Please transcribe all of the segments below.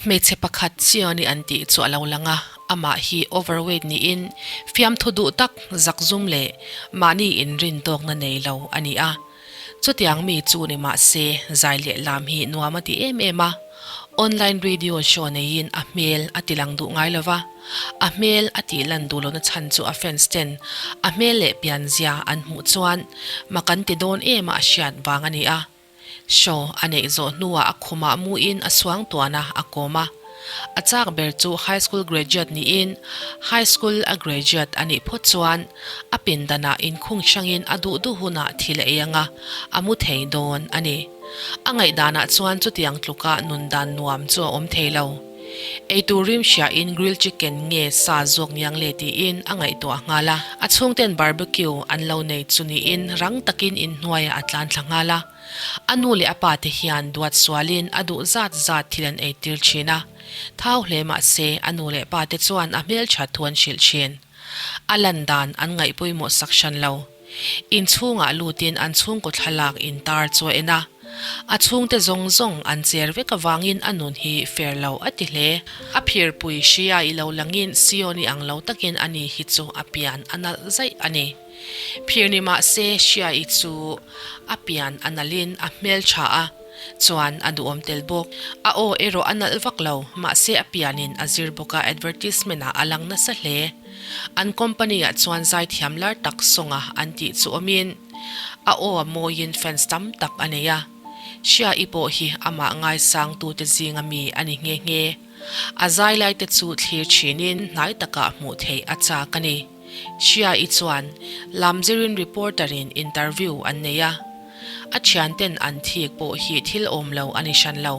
Hmeichhe pakhat Sioni an tih chu a lo lang a, amah hi overweight niin fiamthu duh tak, zakzum leh mahni inrin tawkna nei lo a ni a. Chutiang mi chu ni mah se zai leh lam hi nuam a ti em em a. Online radio show neiin a hmel a ti lang duh ngai lo va, a hmel a tih lan duh lohna chhan chu a fans ten a hmel leh pianzia an hmuh chuan mak an ti dawn em a a hriat vang a ni a. Show a neih zawh hnuah a khumah muin a suang tuan a, a kawm a. A chak ber chu high school graduate niin high school a graduate a nih phawt chuan a pindanah inkhung hrangin a duh duh hunah thil a ei ang a, a mu thei dawn a ni. A ngaihdanah chuan chutiang tluka nun dan nuam chu a awm thei lo. Eitur rim hriain grill chicken nge sa zawk niang le tiin a ngaihtuah nghal a. A chhungten barbecue an lo nei chu niin rang takin inhnuaiah a tlan thla nghal a. A nu leh a pa te hian duat sualin a duh zat zat thil an eitir thin a. Thau hle mah se a nu leh pa te chuan a hmelthat thu an hrilh thin. A lan dan an ngaih pawimawh sak hran lo. Inchhungah lutin an chhungkaw thlalak intar chu a en a. A chhungte zawng zawng an cher vek avangin a nun hi fair lo a ti hle. A phirpui hria i lo langin Sioni ang lo takin ani hi chu a pian a nalh zaih a ni. Phir ni mah se hria i chu a pian a nalhin a hmeltha a, chuan a duhawm tel bawk. A aw erawh a nalh vak lo, mahse a pianin a zir bawk a advertisement ah a lang nasa hle. An company ah chuan zaithiam lar tak Songa an tih chu awmin a aw a mawiin fans tam tak a nei a. Hria i pawh hi amah ngaisangtute zinga mi a ni nghe nghe. A zai lai te chu thlir thinin hnai takah hmuh theih a chak a ni. Hria i chuan Lamzirin reporter in interview an nei a. A thianten an thik pawh hi thil awm lo a ni hran lo.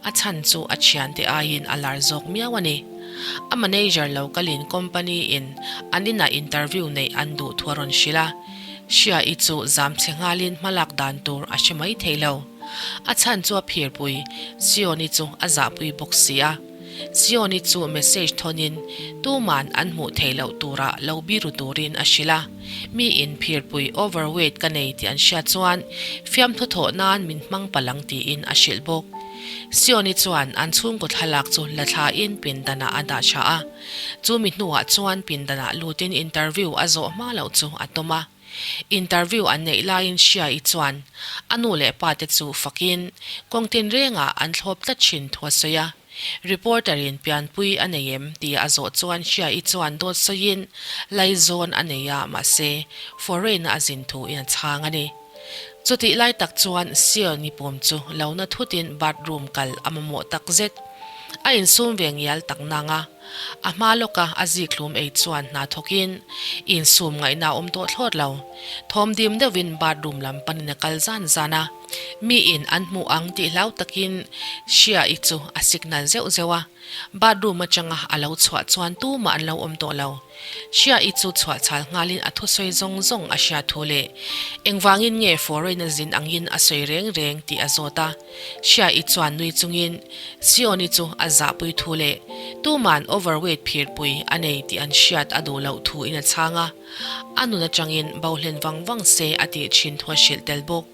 A chhan chu a thiante aiin a lar zawk miau a ni. A manager lo kalin company in an inah interview neih an duh thu a rawn hrilh a. Hria i chu zam chhe nghalin hmalak dan tur a hre mai thei lo. A chhan chu a phirpui Sioni chu a zahpui bawk si a. Sioni chu message thawnin tuman an hmuh theih loh tura lo biru turin a hrilh a. Mi in phirpui overweight ka nei tih an hriat chuan fiamthu thawh nan min hmang palh ang tiin a hrilh bawk. Sioni chuan an chhungkaw thlalak chu la thlain pindanah a dah tha a. Chu mi hnuah chuan pindanah lutin interview a zawh hma loh chu a tawm a. Interview an neih laiin Hria-i chuan a nu leh pa te chu fakin kawng tinrengah an thlawp tlat thin thu a sawi a. Reporter in pianpui a nei em tih a zawh chuan Hria-i chuan dawt sawiin laizawn a nei a mahse foreign-a a zin thu in a chhang a ni. Chutih lai tak chuan Seon-i pawm chu lo na thutin bathroom kal a mamawh takzet. A insum ve ngial tak nang a. A hma lawka a zikhlum ei chuan hna thawkin insum ngaihna a awm tawh thlawt lo. Thawm dim deuhin bathroom lam panin a kal zan zan a. Miin an hmuh ang tih hlau takin Hria-i chu a signal zeuh zeuh a. Bathroom atanga a lo chhuah chuan tumah an lo awm tawh lo. Hria-i chu chhuah chhal nghalin a thusawi zawng zawng a hria thu leh engvangin nge foreign a zin angin a sawi reng reng tih a zawt a. Hria-i chuan nui chungin Sioni chu a zahpui thu leh tuman overweight phirpui a nei tih an hriat a duh loh thu in a chhang a, a nun atangin bo hlen vang vang se a tih thin thu a hrilh tel bawk.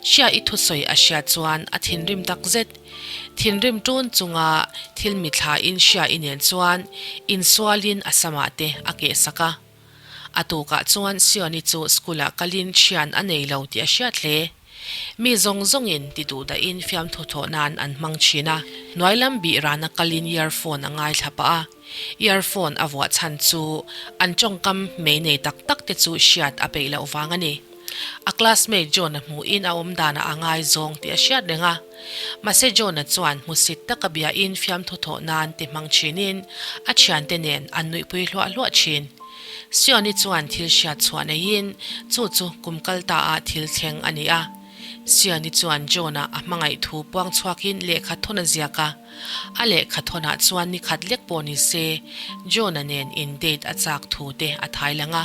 Hria-i thusawi a hriat chuan a thinrim takzet. Thinrim ṭun chunga thil mithlain Hria-i nen chuan insualin a samah te a kehsak a. A tukah chuan Sioni chu school-ah kalin thian a nei lo tih a hriat hle. Mi zawng zawngin ti duh dahin fiamthu thawh nan an hmang thin a. Hnuai lam bih rana kalin earphone a ngaithla pah a. Earphone a vuah chhan chu an tawngkam mei nei tak tak te chu hriat a peih loh vang a ni. A classmate John-a hmuhin a awm danah a ngaizawng tih a hriat reng a. Mahse John-a chuan hmusit taka biain fiamthu thawh nan ti hmang thinin a thiante nen an nuihpui hluah hluah thin. Sioni chuan thil hriat chhuah neiin chu chu kum kal ta ah thil thleng a ni a. Sioni chuan John-a a hmangaih thu puang chhuakin lehkha thawn a ziak a. A lehkha thawnah chuan ni khat lek pawh ni se John-a nen in date a chak thu te a thai lang a.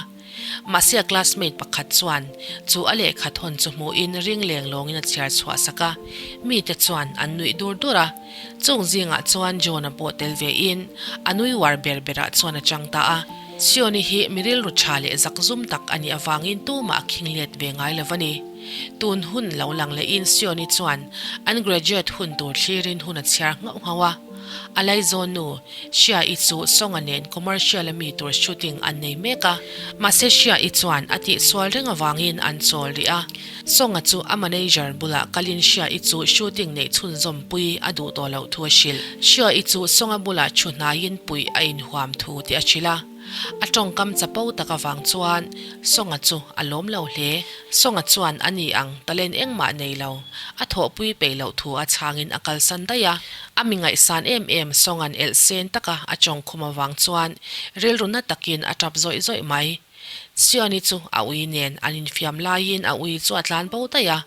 Mahse a classmate pakhat chuan chu a lehkha thawn chu hmuhin ring leng lawngin a chhiar chhuah sak a, mite chuan an nuih dur dur a. Chung zingah chuan John-a pawh tel vein a nui uar ber berah chuan a chang ta a. Sioni hi mi rilru tha leh zakzum tak a nih avangin tumah a khing let ve ngai lo a ni. Tun hun lo lang lehin Sioni chuan an graduate hun tur thlirin hun a chhiar nghauh nghauh a. A laizawn nu, Shia-i chu Songa nen commercial a mi tur shooting an nei mek a. Mahse Shia-i chuan a tihsual reng avangin an chawl rih a. Songa chu a manager bulah kalin Shia-i chu shooting neih chhunzawm pui a duh tawh loh thu a hrilh. Shia-i chu Songa bulah thu hnaiin puih a inhuam thu tih a hrilh a. A tawngkam chapo tak avang chuan Songa chu a lawm lo hle. Songa chuan a ni ang talent engmah nei lo, a thawhpui peih loh thu a chhangin a kalsan daih a. A mi ngaihsan em em Songa'n elh sen taka a tawngkhum avang chuan rilru na takin a tap zawih zawih mai. Sioni chu a ui nen an infiam laiin a ui chu a tlan bo daih a.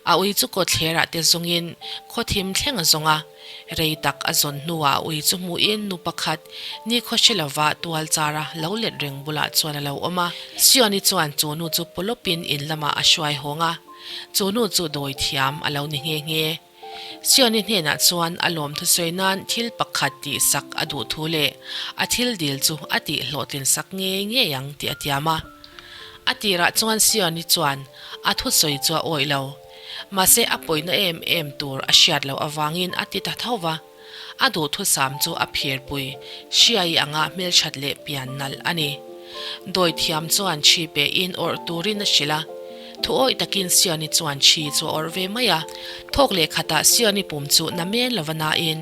A ui chu kawtthlerah te zawngin khawthim thleng a zawng a. Rei tak a zawn hnuah a ui chu hmuhin nu pakhat nikhaw hre lova tual chara lo let reng bulah chuan a lo awm a. Sioni chuan chu nu chu pawlawpin in lamah a hruai hawng a, chu nu chu dawi thiam a lo ni nghe nghe. Sioni hnenah chuan a lawm thusawi nan thil pakhat tihsak a duh thu leh a thil dil chu a tih hlawhtlin sak ngei ngei ang tih a tiam a. A tirah chuan Sioni chuan a thusawi chu a awih lo. Mahse a pawina em em tur a hriat loh avangin a ti ta tho va, a duhthusam chu a phirpui hriai anga hmelthat leh pian nalh a ni. Dawi thiam chuan chhi pehin awrh turin a hrilh a, thu awih takin Sioni chuan chhi chu a awrh ve mai a. Thawk leh khatah Sioni pum chu na men lova nain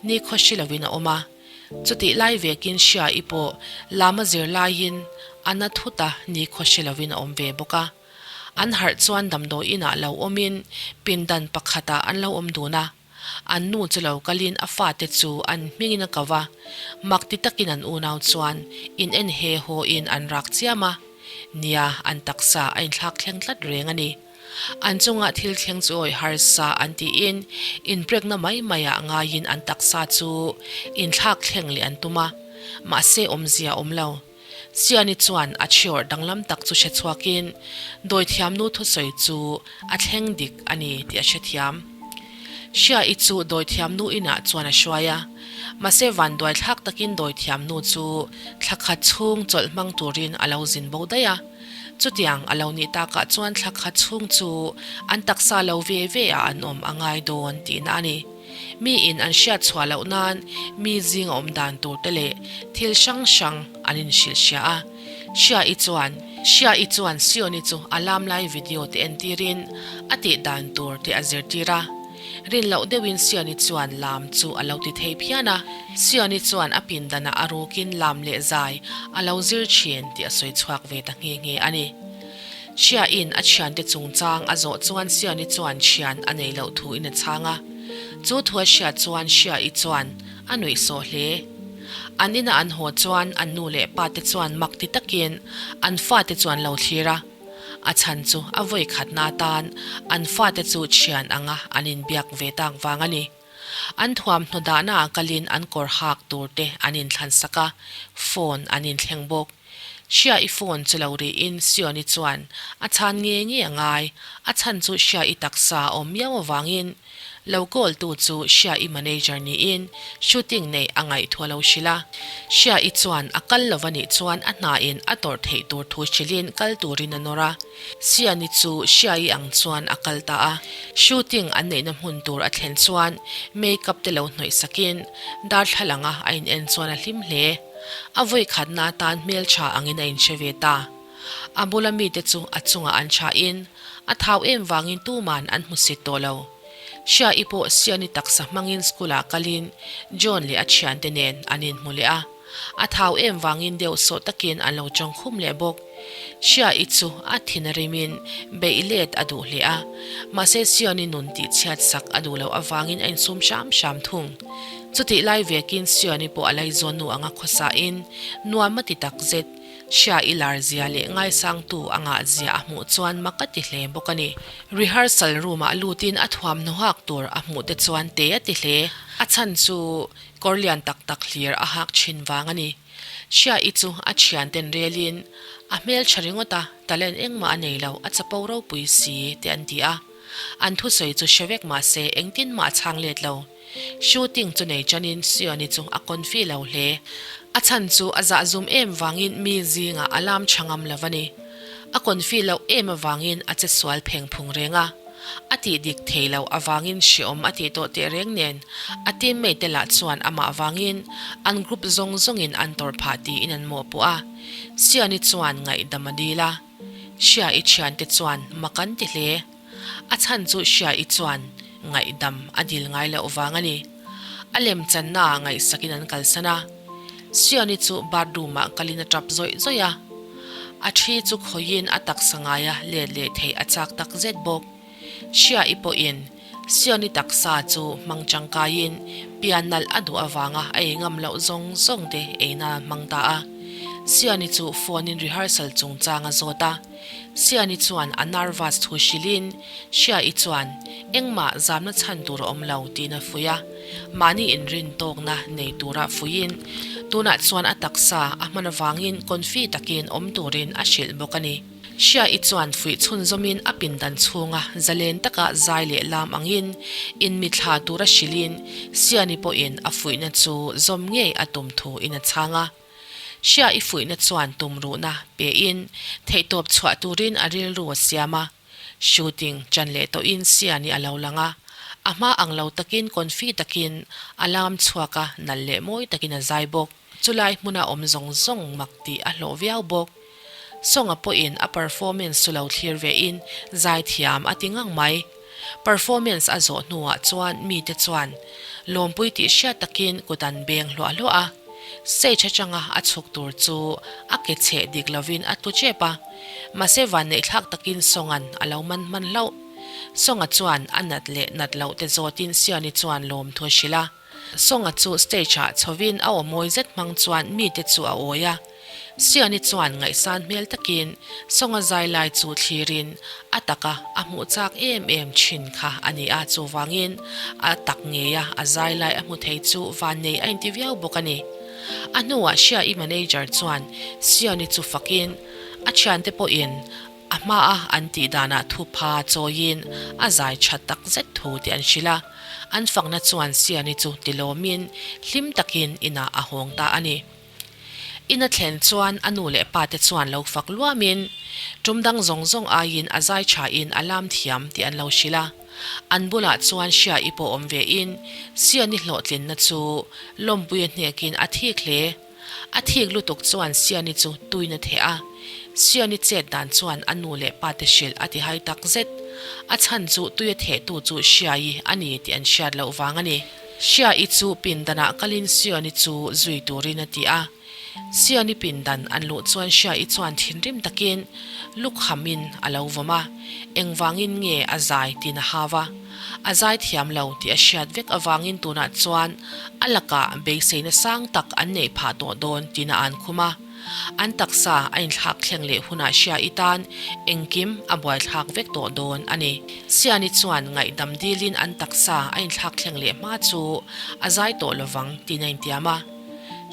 nikhaw hri lovin a awm a. Chutih lai vekin Hria-i pawh lama zir laiin a na thut a, nikhaw hri lovin a awm ve bawk a. An harh chuan damdawi inah lo awmin pindan pakhatah an lo awm dun a. An nu chu lo kalin a fate chu an hmingin a ko va, mak ti takin an unau chuan in en he hawin an rak chiam a. Nia, an taksa a inthlak thleng tlat reng a ni. An chunga thil thleng chu awih harsa an tiin inprekna mai maiah ngaiin an taksa chu inthlak thleng leh an tum a, mahse awmzia awm lo. Siani chuan a chhiawr danglam tak chu hre chhuakin dawithiamnu thusawi chu a thleng dik a ni tih a hrethiam. Hria-i chu dawithiamnu inah chuan a hruai a, mahse vanduai thlak takin dawithiamnu chu thla khat chhung chawlh hmang turin a lo zin bo daih a. Chutiang a lo nih takah chuan thla khat chhung chu an taksa lo ve ve ah an awm a ngai dawn tihna a ni. Mi in an hriat chhuah loh nan mi zing a awm dan tur te leh thil hrang hrang an in hrilh hria a. Hria-i chuan Hria-i chuan Sioni chu a lam lai video te entirin a tih dan tur te a zirtir a. Rin loh deuhin Sioni chuan lam chu a lo ti thei phian a. Sioni chuan a pindanah a rukin lam leh zai a lo zir thin tih a sawi chhuak ve ta nghe nghe a ni. Hria-in a thiante chungchang a zawh chuan Sioni chuan thian a nei loh thu in a chhang a. Chu thu a hriat chuan Hria-i chuan a nuih sawh hle. An ina an haw chuan an nu leh pa te chuan mak ti takin an fate chu an lo thlir a. A chhan chu a vawi khatna atan an fate chu thian anga an inbiak ve tak vang a ni. An thuamhnaw dahnaah kalin an kawr hak tur te an inthlansak a, phone an inthleng bawk. Hria i phone chu lo rihin Sioni chuan a chhan nge nge a ngai, a chhan chu Hria i taksa a awm miau avangin lo call tu chu Hria i manager niin shooting neih a ngaih thu a lo hrilh a. Hria i chuan a kal lo anih chuan a hna in a tawrh theih tur thu hrilhin kal turin a nawr a. Siani chu Hria i ang chuan a kal ta a. Shooting an neihna hmun tur a thlen chuan makeup te lo hnawih sakin darthlalang a a in en chuan a hlim hle. A vawi khatna atan hmeltha angin a inhre ve ta. A bula mite chu a chungah an thain a thau em vangin tuman an hmusit tawh lo. Hria-i pawh Siani taksa hmangin school-ah kalin John leh a thiante nen an inhmu leh a. A thau em vangin deuh sawh takin an lo tawng khum leh bawk. Hria-i chu a thin a rimin beih let a duh hle a, mahse Sioni nun tihchhiat sak a duh loh avangin a insum hram hram thung. Chutih lai vekin Sioni pawh a laizawnnu anga khawsain nuam a ti tak zet. Hria-i lar zia leh ngaisangtu a ngah zia a hmuh chuan mak a ti hle bawk a ni. Rehearsal room-ah lutin a thuamhnaw hak tur a hmuh te chuan te a ti hle. A chhan chu kawr lian tak tak hlir a hak thin vang a ni. Hria-i chu a thian ten relin a hmel tha ringawt a, talent engmah a nei lo, a chapo ropui si te an ti a. An thusawi chu hre vek mah se engtin mah a chhang let lo. Shooting chu nei chanin Sioni chu a confi lo hle. A chhan chu a zahzum em vangin mi zingah a lam tha ngam lo a ni. A confi loh em avangin a che sual pheng phung reng a. A tih dik thei loh avangin hreawm a tih tawh tehreng nen a teammate te lah chuan amah vangin an group zawng zawngin an tawrh phah tiin an mawhpuh a. Siani chuan ngaihdam a dil a. Hria i thiante chuan mak an ti hle. A chhan chu Hria i chuan ngaihdam a dil ngai loh vang a ni. A lemchanna ah ngaihsakin an kalsan a. Siani chu bathroom ah kalin a tap zawih zawih a. A thi chu khawiin a taksa ngaia let leh theih a chak tak zet bawk. Hria i pawhin Sioni taksa chu hmang tangkaiin pian nalh a duh avanga a ei ngam loh zawng zawng te ei nan a hmang ta a. Sioni chu phone in rehearsal chungchang a zawt a. Siani chuan a nervous thu hrilhin Hria i chuan engmah zamna chhan tur a awm lo tiin a fuih a. Mahni inrin tawkna nei tura fuihin tunah chuan a taksa a hman avangin confi takin awm turin a hrilh bawk a ni. Hria i chuan fuih chhunzawmin a pindan chhunga zalen taka zai leh lam angin inmithla tura hrilhin Siani pawhin a fuihna chu zawm ngei a tum thu in a chhang a. Hria i fuihna chuan tumruhna pein theihtawp chhuah turin a rilru a siam a. Shooting chan leh tawhin Siani a lo lang a, a hma ang lo takin confi takin a lam chhuak a, nalh leh mawi takin a zai bawk. Chulai hmuna awm zawng zawng mak tih a hlawh viau bawk. Songa pawhin a performance chu lo thlir vein zai thiam a ti ngang mai. Performance a zawh hnuah chuan mite chuan lawmpui tih hriat takin kut an beng hluah hluah a. Stage atanga a chhuk tur chu a ke chheh dik lovin a tlu chep a. Mahse vanneihthlak takin Songa'n a lo man hman hlauh. Songa chuan a nat leh nat loh te zawtin Siani chuan lawmthu a hrilh a. Songa chu stage ah chhovin a aw mawi zet hmang chuan mite chu a awi a. Siani chuan ngaihsan hmel takin Songa zai lai chu thlirin a taka a hmuh chak em em thin kha a ni a, chuvangin a tak ngeia a zai lai a hmu thei chu vannei a inti viau bawk a ni. A hnuah Hria-i manager chuan Siani chu fakin a thiante pawhin A hmaa an tih danah thupha chawiin a zai tha tak zet thu tih an hrilh a, an fakna chuan Siani chu tilawmin hlim takin inah a hawng ta a ni. In a thlen chuan a nu leh pa te chuan lo fak luamin tum dang zawng zawng aiin a zai thain a lam thiam tih an lo hrilh a. An bulah chuan Hria-i pawh awm vein Siani hlawhtlinna chu lawmpui a hnekin a thik hle. A thik lutuk chuan Siani chu tuin a theh a, Siani chet dan chuan a nu leh pa te hrilh a ti hai tak zet. A chhan chu tui a thehtu chu Hriai a ni tih an hriat loh vang a ni. Hriai chu pindanah kalin Siani chu zui turin a ti a. Siani pindan an luh chuan Hriai chuan thinrim takin lukhamin a lo vawm a, engvangin nge a zai tiin a hau a. A zai thiam lo tih a hriat vek avangin tunah chuan a lakah beiseina sang tak an neih phah tawh dawn tiin a an khum a. An taksa a inthlak thleng leh hunah hria i tan engkim a buaithlak vek tawh dawn a ni. Siani chuan ngaihdam dilin an taksa a inthlak thleng leh hma chu a zai tawh lovang tiin a intiam a.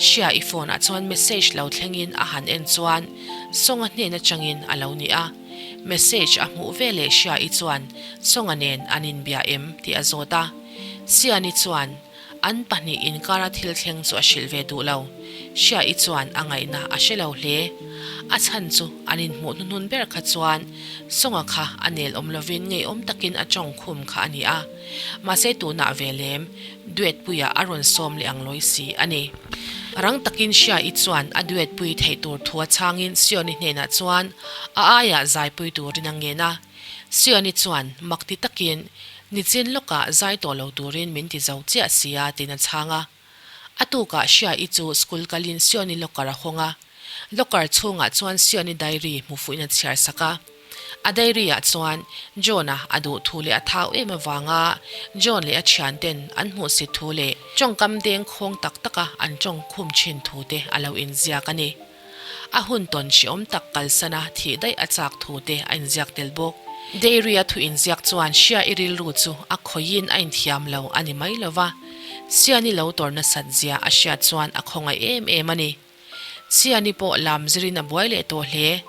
Hria i phone ah chuan message lo thlengin a han en chuan Songa hnen atangin a lo ni a. Message a hmuh ve leh Hria-i chuan Songa nen an inbia em tih a zawt a. Siani chuan an pahnih inkara thil thleng chu a hrilh ve duh lo. Hria-i chuan a ngaihna a hre lo hle. A chhan chu an inhmuh hnuhnun ber kha chuan Songa kha a nel awm lovin ngeiawm takin a tawng khum kha a ni a. Mahse tunah ve lem duet puiah a rawn sawm leh ang lawi si a ni. Rang takin Hria-i chuan a duet pui theih tur thu a chhangin Sioni hnenah chuan a aiah zaipui turin a ngen a. Sioni chuan mak ti takin, Nichin lawkah zai tawh lo turin min ti zo chiah sia tiin a chhang a. A tukah Hria-i chu school kalin Sioni locker a hawng a. Locker chhungah chuan Sioni diary hmu fuhin a chhiar sak a. A diary ah chuan John-a a duh thu leh a thau em avanga John leh a thianten an hmuhsit thu leh tawngkam deng khawng tak taka an tawng khum thin thu te a lo inziak a ni. A hun tawn hreawm tak kalsana thih daih a chak thu te a inziak tel bawk. Diary a thu inziak chuan Hria i rilru chu a khawiin a inthiam lo a ni mai lova, Siani lo tawr nasat zia a hriat chuan a khawngaih em em a ni. Siani pawh lam zirin a buai leh tawh hle.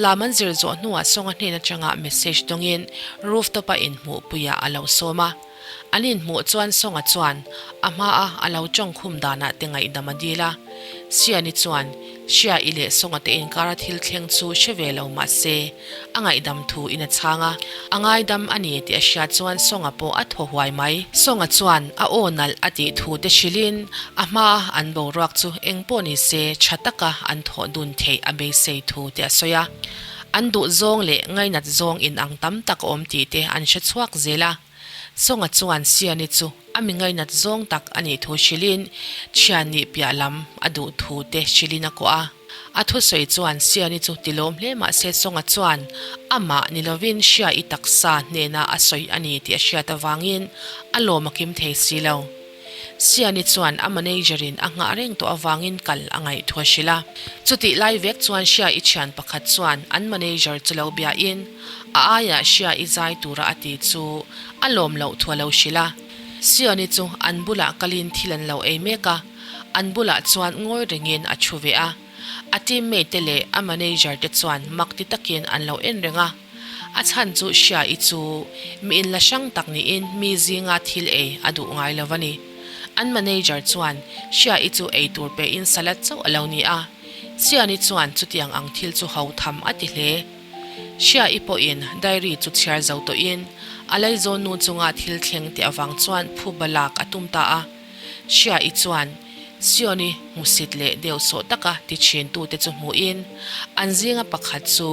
Lam an zir zawh hnuah Songa hnen atanga message dawngin rooftop-a inhmuhpuiah a lo sawm a. An inhmuh chuan Songa chuan a hmaa a lo tawngkhum danah te ngaihdam a dil a. Siani chuan Hria-i leh Songa te inkara thil thleng chu hre ve lo mah se, a ngaihdam thu in a chhang a. A ngaidam a ni tih a hriat chuan Songa pawh a thaw huai mai. Songa chuan a aw nalh a tih thu te hrilhin a hmaa an boruak chu eng pawh ni se tha taka an thawh dun theih a beisei thu te a sawi a. An duh zawng leh ngainat zawng inang tam tak a awm tih te an hre chhuak zel a. Songa chuan Siani chu a mi ngainat zawng tak a nih thu hrilhin thian nih piah lam a duh thu te hrilhin a kuah a. A thusawi chuan Siani chu tilawm hle mah se Songa chuan amah ni lovin Hria-i taksa hnena a sawi a ni tih a hriat avangin a lawm a kim thei si lo. Siani chuan a manager-in a nghah reng tawh avangin kal a ngaih thu a hrilh a. Chutih lai vek chuan Hria-i thian pakhat chuan an manager chu lo biahin a aiah Hria-i zai tura a ti chu a lawm loh thu a lo hrilh a. Siani chu an bulah kalin thil an lo ei mek a, an bulah chuan ngawi rengin a thu ve a. A teammate te leh a manager te chuan mak ti takin an lo en reng a. A chhan chu Hria-i chu mi inla hrang tak niin mi zinga thil ei a duh ngai lo a ni. An manager chuan Hria-i chu ei tur pehin salad chauh a lo ni a. Siani chuan chutiang ang thil chu ho tham a ti hle. Hria-i pawhin diary chu chhiar zo tawhin a laizawn nu chunga thil thleng tih avang chuan phuba lak a tum ta a. Hria-i chuan Sioni hmusit leh deuh sawh taka ti thin tute chu hmuhin an zinga pakhat chu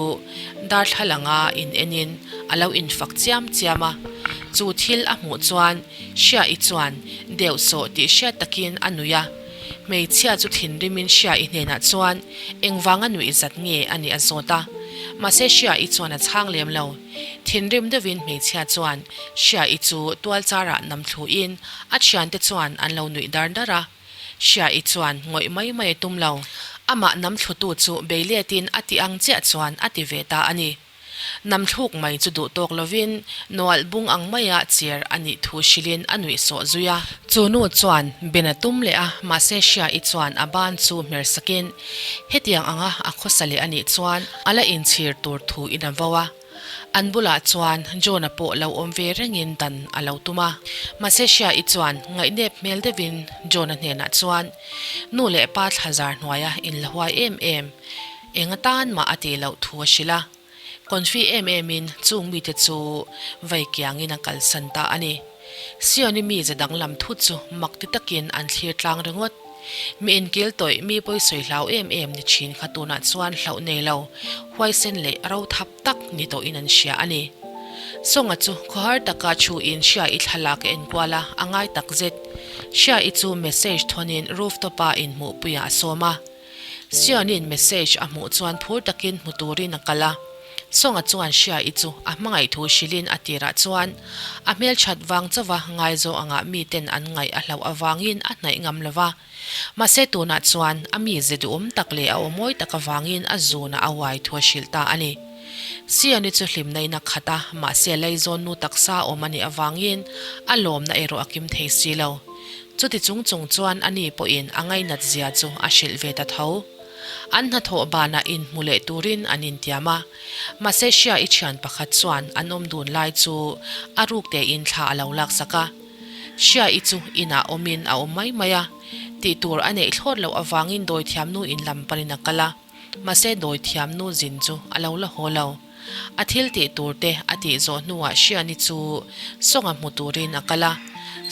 darthlalanga in enin a lo infak chiam chiam a. Chu thil a hmuh chuan Hria-i chuan deuh sawh tih hriat takin a nuih a. Hmeichhia chu thinrimin Hria-i hnenah chuan engvanga nuih zat nge a nih a zawt a. Mahse Hria-i chuan a chhang lem lo. Thinrim deuhin hmeichhia chuan Hria-i chu tualcharah nam thluin A thiante chuan an lo nuih dar dar a, Hria-i chuan ngawih mai mai a tum lo. Amah namthlutu chu bei letin a ti ang chiah chuan a ti ve ta a ni. Namthluk mai chu duh tawk lovin Noalh bung ang maia cher a nih thu hrilhin a nuih sawh zui a. Chu nu chuan ben a tum leh a, mahse Hria-i chuan a ban chu hmer sakin hetiang anga a khawsa leh a nih chuan a la inchhir tur thu in a vo a. An bulah chuan John-a pawh lo awm ve rengin dan a lo tum a. Mahse Hria-i chuan ngaihnep hmel deuhin John-a hnenah chuan, Nu leh pa thlazar hnuaia inla huai em em, eng atan mah a tih loh thu a hrilh a. Confi em emin chung mite chu vei kiangin a kalsan ta a ni. Sioni mize danglam thut chu mak ti takin an thlir tlang ringawt. Mi inkil tawih mi pawisawi hlau em em ni thin kha tunah chuan hlauh nei lo, huaisen leh ro thap tak ni tawhin an hria a ni. Songa chu khawhar taka thuin Hria-i thlalak a enkual a, a ngai tak zet. Hria-i chu message thawnin rooftop-a inhmuhpuiah a sawm a. Sionin message a hmuh chuan phur takin hmu turin a kal a. Songa chuan Hria-i chu a hmangaih thu hrilhin a tirah chuan a hmelthat vang chauva ngaizawng angah miten an ngaih a hlauh avangin a hnaih ngam lo va. Mahse tunah chuan a mize duhawm tak leh a aw mawi tak avangin a zunah a uai thu a hrilh ta a ni. Sioni chu hlimna in a khat a, mahse Laizawn nu taksa awm a nih avangin a lawmna erawh a kim thei si lo. Chuti chung chung chuan a ni pawhin a ngainat zia chu a hrilh ve ta tho. An hnathawh banah inhmu leh turin an intiam a, mahse Hria i thian pakhat chuan an awm dun lai chu a ruk tein thla a lo laksak a. Hria i chu inah awmin a awm mai mai a, tih tur a neih thlawt loh avangin dawithiamnu in lam panin a kal a, mahse dawithiamnu zin chu a lo la haw lo. A thil tih tur te a tih zawh hnuah Hriani chu Songa hmu turin a kal a,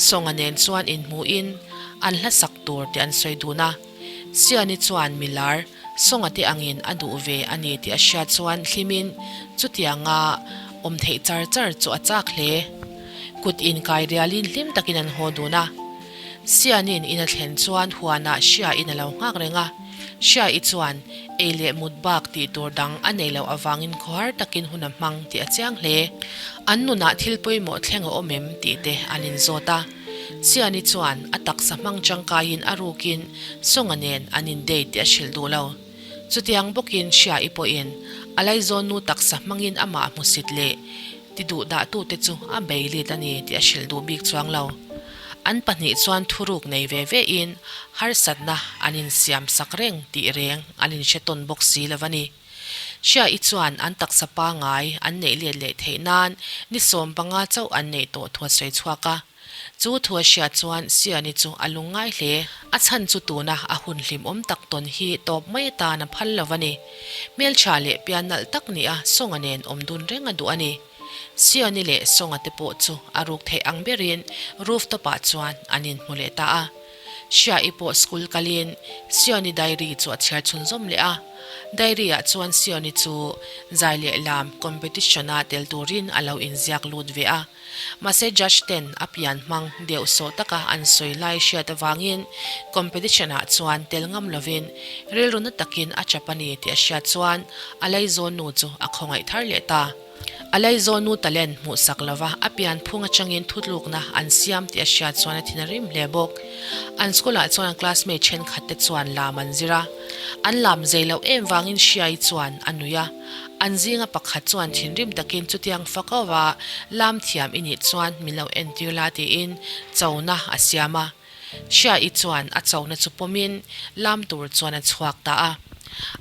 Songa nen chuan inhmuhin an hla sak tur tih an sawi dun a. Siani chuan milar Songa te angin a duh ve a ni tih a hriat chuan hlimin chutianga awm theih char char chu a chak hle. Kut inkai rialin hlim takin an haw dun a. Sianin in a thlen chuan huanah Hria-in a lo nghak reng a. Hria-i chuan ei leh mut bak tih tur dang a nei loh avangin khawhar takin hun a hmang tih a chiang hle. An nunah thil pawimawh thleng a awm em tih te an inzawt a. Siani chuan a taksa hmang tangkaiin a rukin Songa nen an in date tih a hrilh duh lo. Chutiang bawkin Hria-i pawhin a laizawn nu taksa hmangin amah hmusit leh ti duh dahtute chu a bei lit a ni tih a hrilh duh bik chuang lo. An pahnih chuan thuruk nei ve ve in harsatna an insiam sak reng tih reng an inhre tawn bawk si lo a ni. Hria-i chuan an taksa pangai an neih let leh theih nan ni 15 chauh an neih tawh thu a sawi chhuak a. Chu thu a hriat chuan Siani chu a lungngai hle. A chhan chu tuna a hun hlimawm tak tawn hi tawp mai atan a phal lo a ni. Hmeltha leh pian nalh tak nia Songa nen awm dun reng a duh a ni. Siani leh Songa te pawh chu a ruk theih ang berin rooftop ah chuan an inhmu leh ta a. Hria-i pawh school kalin Sioni diary chu a chhiar chhunzawm leh a. Diary ah chuan Sioni chu zai leh lam competition a tel turin a lo inziak lut ve a. Mahse judge ten a pian hmang deuh sawh taka an sawi lai hriat avangin competition ah chuan tel ngam lovin rilru na takin a chap a ni tih a hriat chuan a laizawn nu chu a khawngaih thar leh ta. A laizawn nu talent hmuh sak lova a pian phung atangin thutlukna an siam tih a hriat chuan a thin a rim hle bawk. An school ah chuan an classmate thenkhat te chuan lam an zir a, an lam zei loh em vangin Hriai chuan a nui a. An zinga pakhat chuan thinrim takin chutiang fak ova lam thiam i nih chuan min lo entir la tiin chona a siam a. Hria-i chuan a chona chu pawmin lam tur chuan a chhuak ta a.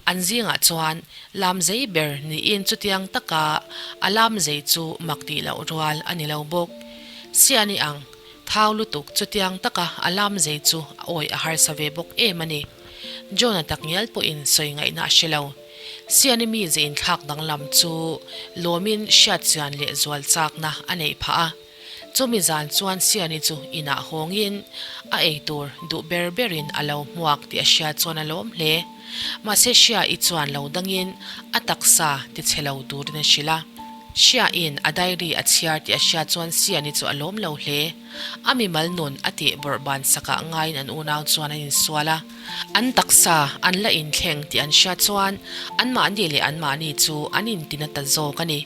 An zingah chuan lam zei ber niin chutiang taka a lam zei chu mak tih loh rual a ni lo bawk. Siani ang thau lutuk chutiang taka a lam zei chu a awih a harsa ve bawk em a ni. John-a takngial pawhin sawi ngaihna a hre lo. Siani mize inthlak danglam chu lawmin hriatchian leh zual chakna a neih phah a. Chumi zan chuan Siani chu inah hawngin a eitur duh ber berin a lo hmuak tih a hriat chuan a lawm hle. Mahse Hria-i chuan lo dangin a taksa tichhe lo turin a hrilh a. Hria-in a diary a chhiar tih a hriat chuan Siani chu a lawm lo hle. A mimal nun a tih bawrhban sakah ngaiin an unau chuan an insual a. An taksa an la inthleng tih an hriat chuan anmahni leh anmahni chu an intina ta zawk a ni.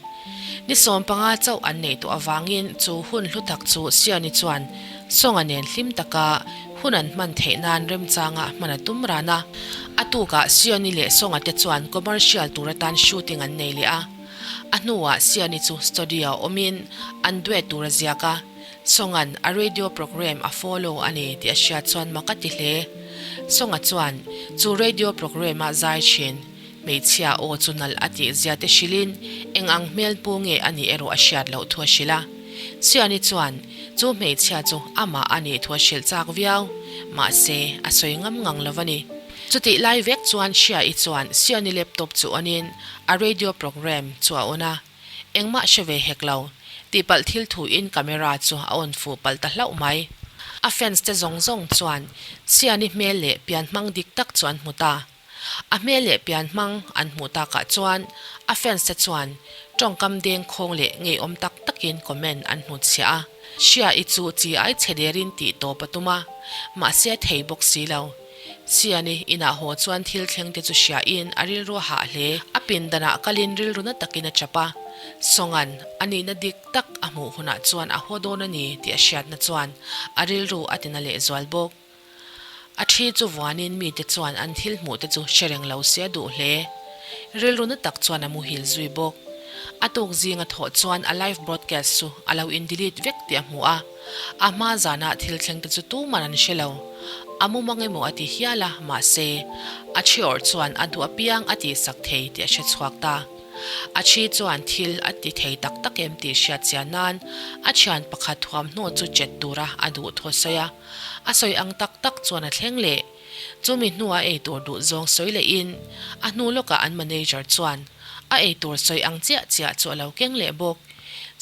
Ni 15 chauh an neih tawh avangin chu hun hlu tak chu Siani chuan Songa nen hlim taka hun an hman theih nan remchanga hman a tum ran a. A tukah Siani leh Songa te chuan commercial tur atan shooting an nei leh a. A hnuah Siani chu studio awmin an duet tur a ziak a. Songa'n a radio programme a follow a ni tih a hriat chuan mak a ti hle. Songa chuan chu radio programme a zai thin hmeichhia aw chu nalh a tih zia te hrilhin eng ang hmel pu nge a nih erawh a hriat loh thu a hrilh a. Siani chuan chu hmeichhia chu amah a nih thu a hrilh chak viau. Mahse, a sawi ngam ngang lo a ni. Chutih lai vek chuan Hria-i chuan Siani laptop chu on-in a radio programme chu a on a. Engmah hre ve hek lo. Tihpalh thil thuin camera chu a on fuh palh ta hlauh mai. A fans te zawng zawng chuan Siani hmel leh pian hmang dik tak chu an hmu ta. A hmel leh pian hmang an hmuh takah chuan a fans te chuan tawngkam deng khawng leh ngeiawm tak takin comment an hnutchhiah a. Hria-i chu chi ai chhe derin tih tawp a tum a, mahse a thei bawk si lo. Siani inah haw chuan thil thleng te chu hriain a rilru a hah hle. A pindanah kalin rilru na takin a chap a, Songan a nihna dik tak a hmuh hunah chuan a haw dawn a ni tih a hriatna chuan a rilru a tina lehzual bawk. A thi chu vuanin mite chuan an thil hmuh te chu hre reng lo se a duh hle. Rilru na tak chuan a muhil zui bawk. A tuk zinga thawh chuan a live broadcast chu a lo in delete vek tih a hmu a. A hma zanah thil thleng te chu tuman an hre lo. A mumang emaw a ti hial a, mahse, a thi awrh chuan a duh apiang a tihsak thei tih a hre chhuak ta. A thi chuan thil a ti thei tak tak em tih hriat chian nan a thian pakhat thuamhnaw chu chet tura a duh thu a sawi a. A sawi ang tak tak chuan a thleng leh. Chumi hnua eitur duh zawng sawi lehin a hnu lawkah an manager chuan a eitur sawi ang chiah chiah chu a lo keng leh bawk.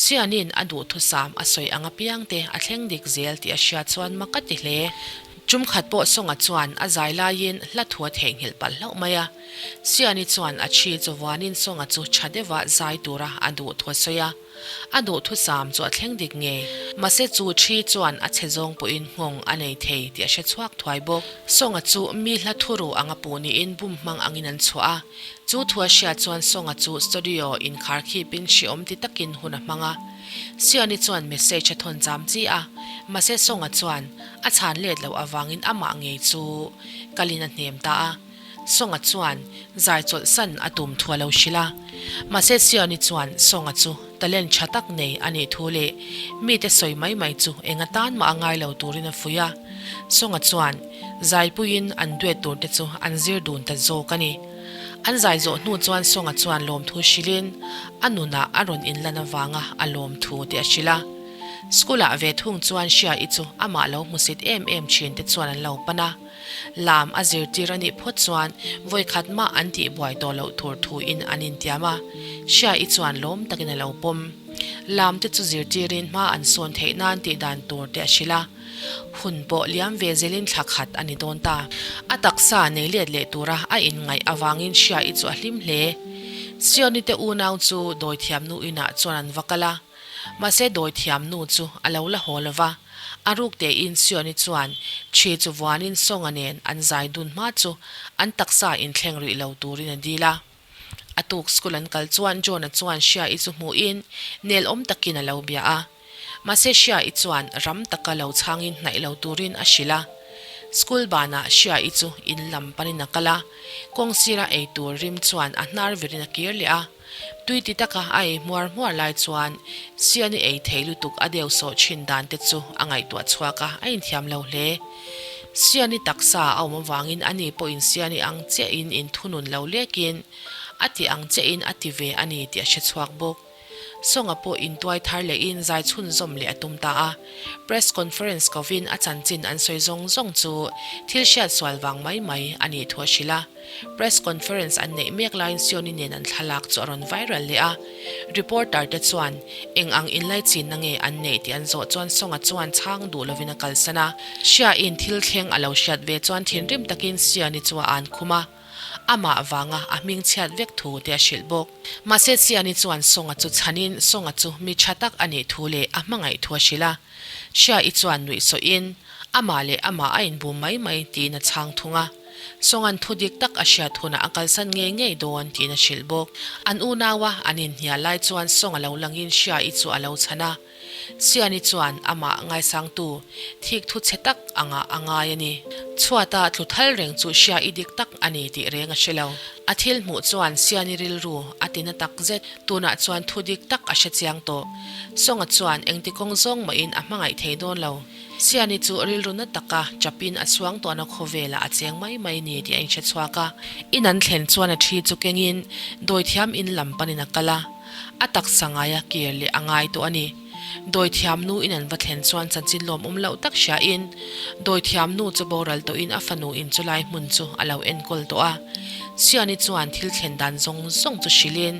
Sianin a duhthusam a sawi ang apiangte a thleng dik zel tih a hriat chuan mak a ti hle. Tumkhat pawh Songa chuan a zai laiin hla thu a theihnghilh palh hlauh mai a. Siani chuan a thi chu vuanin Songa chu tha deuha zai tura a duhthu a sawi a. A duhthusam chu a thleng dik ngei. Mahse chu thi chuan a chhe zawng pawhin nghawng a nei thei tih a hre chhuak thuai bawk. Songa chu mi hla thuru anga puh niin bum hmang angin an chhuah a. Chu thu a hriat chuan Songa chu studio inkhar khipin hreawm ti takin hun a hmang a. Siani chuan message a thawn cham chi a, mahse Songa chuan a chhan let loh avangin amah ngei chu kalin a hnem ta a. Songa chuan zai chawlh san a tum thu a lo hrilh a. Mahse Siani chuan Songa chu talent tha tak nei a nih thu leh mite sawi mai mai chu eng atan mah a ngai lo turin a fuih a. Songa chuan zaipuiin an duet tur te chu an zir dun ta zawk a ni. An zai zawh hnu chuan Songa chuan lawmthu hrilhin a nunah a rawn inlan avanga a lawmthu te a hrilh a. School ah ve thung chuan Hria-i chu amah lo hmusit em em thin te chuan an lo pan a. Lam a zirtir a nih phawt chuan vawikhat mah an tihbuai tawh loh tur thu in an intiam a. Hria-i chuan lawm takin a lo pawm. Lam te chu zirtirin hma an sawn theih nan tih dan tur te a hrilh a. Hun pawh liam ve zelin thla khat a ni dawn ta. A taksa nei let leh tura a inngaih avangin Hria-i chu a hlim hle. Sioni te unau chu dawithiamnu inah chuan an va kal a. Mahse dawithiamnu chu a lo la haw lo va, a ruk tein Sioni chuan ṭhi chu vuanin Songa nen an zai dun hma chu an taksa inthleng rih lo turin a dil a. A tuk school an kal chuan John-a chuan Hria-i chu hmuhin nel awm takin a lo bia a. Mahse Hria-i chuan ram taka lo chhangin hnaih lo turin a hrilh a. School banah Hria-i chu in lam panin a kal a, kawng sira ei tur rim chuan a hnar virin a kir leh a. Tui ti taka a ei hmuar hmuar lai chuan Siani ei thei lutuk a deu sawh thin dan te chu a ngaihtuah chhuak a, a inthiam lo hle. Siani taksa a awm avangin ani pawhin Siani ang chiahin inthunun lo lekin a ti ang chiahin a ti ve a ni tih a hre chhuak bawk. Songa pawh intuai thar lehin zai chhunzawm leh a tum ta a. Press conference kovin a chanchin an sawi zawng zawng chu thil hriat sual vang mai mai a nih thu a hrilh a. Press conference an neih mek laiin Sioni nen an thlalak chu a rawn viral leh a. Reporter te chuan eng ang inlaichinna nge an neih tih an zawh chuan Songa chuan chhang duh lovin a kalsan a. Hriain thil thleng a lo hriat ve chuan thinrim takin Sioni chu a an khum a. Amah vanga a hming chhiat vek thu te a hrilh bawk. Mahse Siani chuan Songa chu chhanin Songa chu mi tha tak a nih thu leh a hmangaih thu a hrilh a. Hriaii chuan nuih sawhin amah leh amah a inbum mai mai tiin a chhang thung a. Songa'n thu dik tak a hriat hunah a kalsan ngei ngei dawn tiin a hrilh bawk. An unaua an inhnial lai chuan Song a lo langin Hriaii chu a lo chhan a. Siani chuan amah ngaisangtu thik thu chhe tak angah a ngai a ni. Chhuata tlu thal reng chu Hriaii dik tak a ni tih reng a hre lo. A thil hmuh chuan Siani rilru a ti na tak zet. Tunah chuan thu dik tak a hre chiang tawh. Songa chuan engti kawng zawng mahin a hmangaih thei dawn lo. Siani chu rilru na taka chapin a chhuang tawhna khawvelah a cheng mai mai ni tih a inhre chhuak a. In an thlen chuan a thi chu kengin dawithiam in lam panin a kal a, a taksa ngaia kir leh a ngai tawh a ni. Dawithiam nu in an va thlen chuan chanchin lawmawm loh tak hriain dawithiam nu chu boral tawhin a fanu in chulai hmun chu a lo enkawl tawh a. Siani chuan thil thlen dan zawng zawng chu hrilhin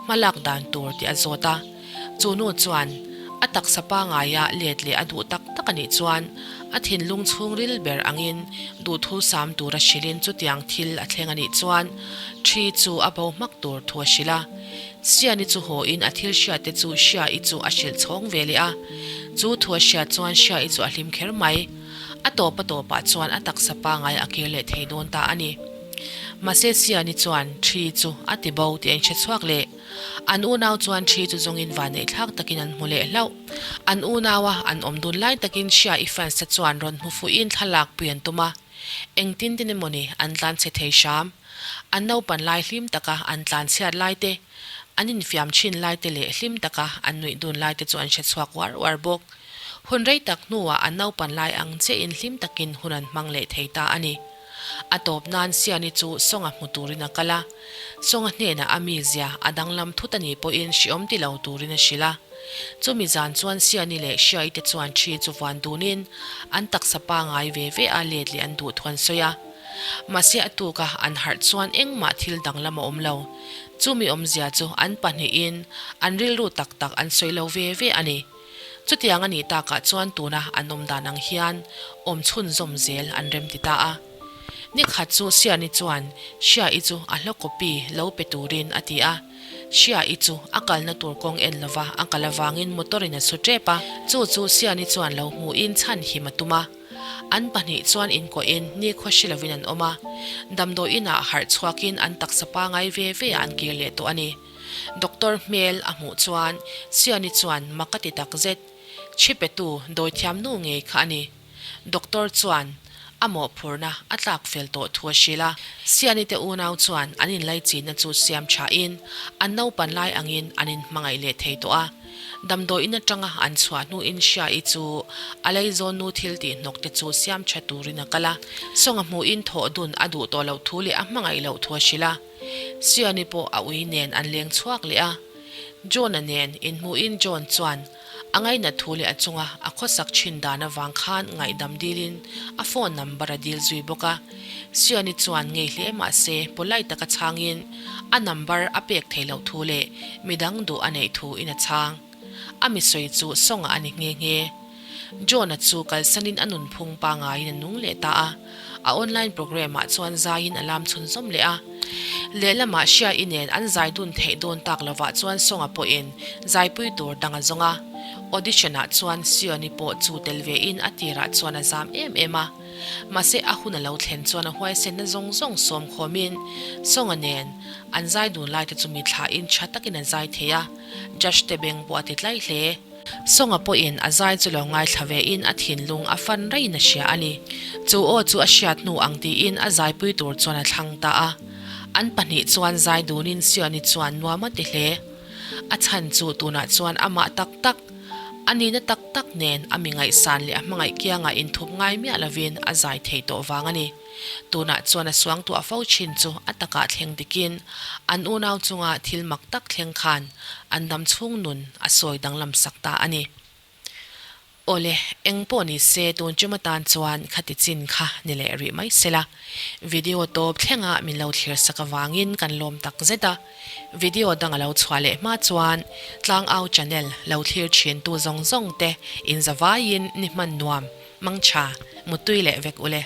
hmalak dan tur tih a zawt a. Chu nu chuan a taksa pangaia let leh a duh tak tak a nih chuan a thinlung chhungril ber angin duhthu sam tura hrilhin chutiang thil a thleng a nih chuan thi chu a bo hmak tur thu a hrilh a. Siani chu hawiin a thil hriatte chu Hria-i chu a hrilh chhawng ve leh a. Chu thu a hriat chuan Hria-i chu a hlim kher mai. A tawp a tawpah chuan a taksa pangai a kir leh thei dawn ta a ni. Mahse Siani chuan thi chu a ti bo tih a inhre chhuak leh. An unau chuan thi chu zawngin vanneih thlak takin an hmu leh hlauh. An unaua an awm dun lai takin Hria-i fans te chuan rawn hmu fuhin thlalak pui an tum a. Engtin tin emawni an tlan chhe thei hram. An naupan lai hlim taka an tlan chhiat lai te, an infiam thin lai te leh hlim taka an nuih dun lai te chu an hre chhuak uar uar bawk. Hun rei tak hnuah an naupan lai ang chiahin hlim takin hun an hmang leh thei ta a ni. A tawp nan Siani chu Songa hmu turin a kal a. Songa hnenah a mizia a danglam thut a nih pawhin hriawm ti lo turin a hrilh a. Chumi zan chuan Siani leh Hriai te chuan thi chu vuan dunin an taksa pangai ve ve a let leh an duh thu an sawi a. Mahse a tuka an harh chuan engmah thil danglam a awm lo. Chumi awmzia chu an pahnihin an rilru tak tak an sawi lo ve ve a ni. Chutiang a nih takah chuan tuna an awm dan ang hian awm chhunzawm zel an rem ti ta a. Ni khat chu Siani chuan Hria-i chu a hla copy lo pe turin a ti a. Hria-i chu a kalna tur kawng en lova a kal avangin motor-in a su tep a. Chu chu Siani chuan lo hmuhin chhan him a tum a. An pahnih chuan inkuahin nikhua hre lovin an awm a. Damdawiinah harh chhuakin an taksa pangai ve ve ah an kir leh tawh a ni. Doctor hmel a hmuh chuan Siani chuan mak a ti tak zet. Chhi petu dawithiam nu ngei kha a ni. Doctor chuan a mawhphurhna a tlak fel tawh thu a hrilh a. Siani te unau chuan an inlaichinna chu siam thain an naupan lai angin an inhmangaih leh thei tawh a. Damdawiin atanga an chhuah hnuin Hria-i chu a leizawn nu thil tih hnawk te chu siam tha turin a kal a. Sawnga hmuhin thawh dun a duh tawh loh thu leh a hmangaih loh thu a hrilh a. Siani pawh a ui nen an leng chhuak leh a. John-a nen inhmuhin John chuan. A ngainat thu leh a chunga a khawsak thin dan avang khan ngaihdam dilin a phone number a dil zui bawk a. Sioni chuan ngei hle mah se polite taka chhangin a number a pek thei loh thu leh midang duh a neih thu in a chhang. A mi sawi chu Songa a ni nghe nghe. John-a chu kalsanin a nunphung pangaiin a nung leh ta a. A online program ah chuan zaiin a lam chhunzawm leh a. Lehlamah Hria-i nen an zai dun theih dawn tak lovah chuan Songa pawhin zaipui tur dang a zawng a. Audition ah chuan Sioni pawh chu tel vein a tirah chuan a zam em em a. Mahse a hun a lo thlen chuan a huaisenna zawng zawng sawm khawmin Songa nen an zai dun lai te chu mi thlahin tha takin a zai thei a, judge te beng pawh a ti tlai hle. Songa pawhin a zai chu lo ngaithla vein a thinlung a fan raiin a hria a ni. Chu aw chu a hriat hnu ang tiin a zaipui tur chuan a thlang ta a. An pahnih chuan zai dunin Sioni chuan nuam a ti hle. A chhan chu tunah chuan amah tak tak, a nihna tak tak nen a mi ngaihsan leh a hmangaih kiangah inthup ngai miah lovin a zai thei tawh vang a ni. Tunah chuan a suangtuah fo thin chu a takah thleng dikin an unau chunga thil mak tak thleng khan an dam chhung nun a sawi danglam sak ta a ni. Awle, eng pawh ni se tun tum atan chuan khati chin kha ni leh rih mai sela. Video tawp thlenga min lo thlir sak avangin kan lawm tak zet a. Video dang a lo chhuah leh hma chuan Tlangau channel lo thlir thin tu zawng zawng te inzavaiin ni hman nuam. Mangtha, mutui leh vek ule.